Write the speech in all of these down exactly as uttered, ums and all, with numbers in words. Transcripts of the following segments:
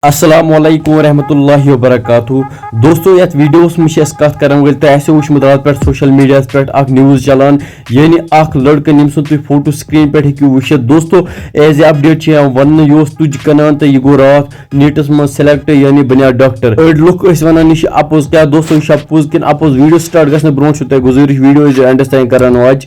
السلام علیکم ورحمۃ اللہ وبرکاتہ۔ دوستو، یتھ ویڈیوس منٛز چھِ أسۍ کتھ کرن وٲلۍ، تۄہہِ آسیو وٕچھمُت راتھ پٮ۪ٹھ سوشل میڈیاہس پٮ۪ٹھ اکھ نیوز چلان، یعنی اکھ لڑکہٕ، ییٚمۍ سُنٛد تُہۍ فوٹو سکرین پٮ۪ٹھ ہیٚکِو وٕچھِتھ۔ دوستو، ایز اے اپڈیٹ چھِ یِوان وننہٕ، یہِ اوس تُج کنان تہٕ یہِ گوٚو راتھ نیٹس منٛز سلیکٹ، یعنی بنیو ڈاکٹر۔ أڑۍ لُکھ ٲسۍ ونان، یہِ چھِ اپُز۔ کیٛاہ دوستو، یہِ چھا پوٚز کِنہٕ اپُز؟ ویڈیو سٹارٹ گژھنہٕ برونٛٹھ چھُ تۄہہِ گُزٲرِش، ویڈیو ٲسۍزیو اینڈس تام کران واچ۔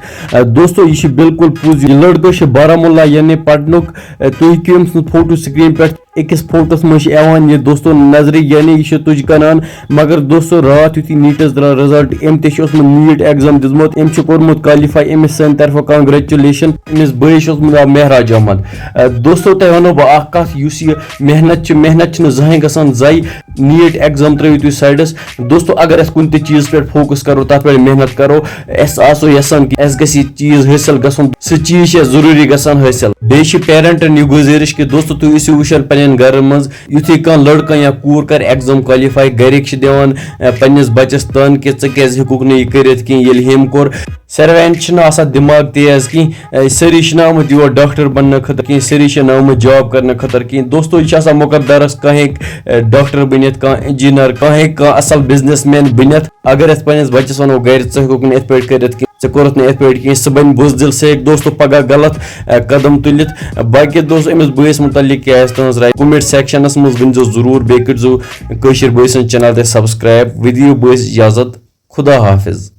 دوستو، یہِ چھِ بالکل پوٚز۔ یہِ لڑکہٕ چھِ بارہمولہ، یعنی پٹنُک۔ تُہۍ ہیٚکِو أمۍ سُنٛد فوٹو سکرین پٮ۪ٹھ أکِس فوٹوس منٛز چھِ یِوان یہِ دوستو نظرِ، یعنی یہِ چھِ تُج کنان۔ مگر دوستو، راتھ یُتھُے نیٹس درٛاو رِزلٹ، أمۍ تہِ چھُ اوسمُت نیٹ ایگزام دیُتمُت، أمۍ چھُ کوٚرمُت کالِفاے، أمِس سانہِ طرفہٕ کانگریچولیشن۔ أمِس بٲیِس چھُ اوسمُت ناو مہراج احمد۔ اہ، دوستو، تۄہہِ وَنو بہٕ اکھ کتھ، یُس یہِ محنت چھِ، محنت چھِنہٕ زٕہٕنۍ گژھان ضایع۔ نیٹ ایگزام ترٲیِو تُہۍ سایڈس۔ دوستو، اگر اَسہِ کُنہِ تہِ چیٖز پٮ۪ٹھ فوکس کرو، تتھ پٮ۪ٹھ محنت کرو، أسۍ آسو یژھان کہِ اَسہِ گژھِ یہِ چیٖز حٲصِل گژھُن، سُہ چیٖز چھِ اَسہِ ضروٗری گژھان حٲصِل۔ بیٚیہِ چھِ پیرنٹن یہِ گُزٲرِش کہِ دوستو، تُہۍ ٲسِو وٕچھان پننٮ۪ن گرن منٛز، یُتھُے کانٛہہ لڑکہٕ یا کوٗر کرِ ایگزام کالِفاے، گرِکۍ چھِ دِوان، اہ، پننِس بچس تان کہِ ژٕ کیازِ ہیوٚکُکھ نہٕ یہِ کٔرِتھ کینٛہہ، ییٚلہِ ہیٚمۍ کوٚر۔ ساروین چھِنہٕ آسان دِماغ تیز کینٛہہ، اہ، سٲری چھِنہٕ آمٕتۍ یور ڈاکٹر بننہٕ خٲطرٕ کینٛہہ، سٲری چھِنہٕ آمٕتۍ جاب کرنہٕ خٲطرٕ کینٛہہ۔ دوستو، یہِ چھِ آسان مقدرس، کانٛہہ ہیٚکہِ، اہ، ڈاکٹر بٔنِتھ، کانٛہہ انجینئر، کانٛہہ ہیٚکہِ کانٛہہ اصل بزنس مین بٔنِتھ۔ اگر أسۍ پننِس بچس ونو گرِ، ژٕ ہیوٚکُکھ نہٕ یِتھ پٲٹھۍ کٔرِتھ کینٛہہ، ژےٚ کوٚرُتھ نہٕ یِتھ پٲٹھۍ کینٛہہ، سُہ بنہِ بُزدِل، سُہ ہیٚکہِ دوستو پگاہ غلط، اہ، قدم تُلِتھ۔ اہ، باقی دوستو، أمِس بٲیِس مُتعلق کیٛاہ آسہِ تُہنٛز راے؟ کومنٹ سیکشنس منٛز ؤنۍزیو ضروٗر، بیٚیہِ کٔرۍزیو کٲشِر بٲے سٕنٛز چینل تہِ سبسکرایب۔ وۄنۍ دِیِو بٲیِس اجازت، خدا حافظ۔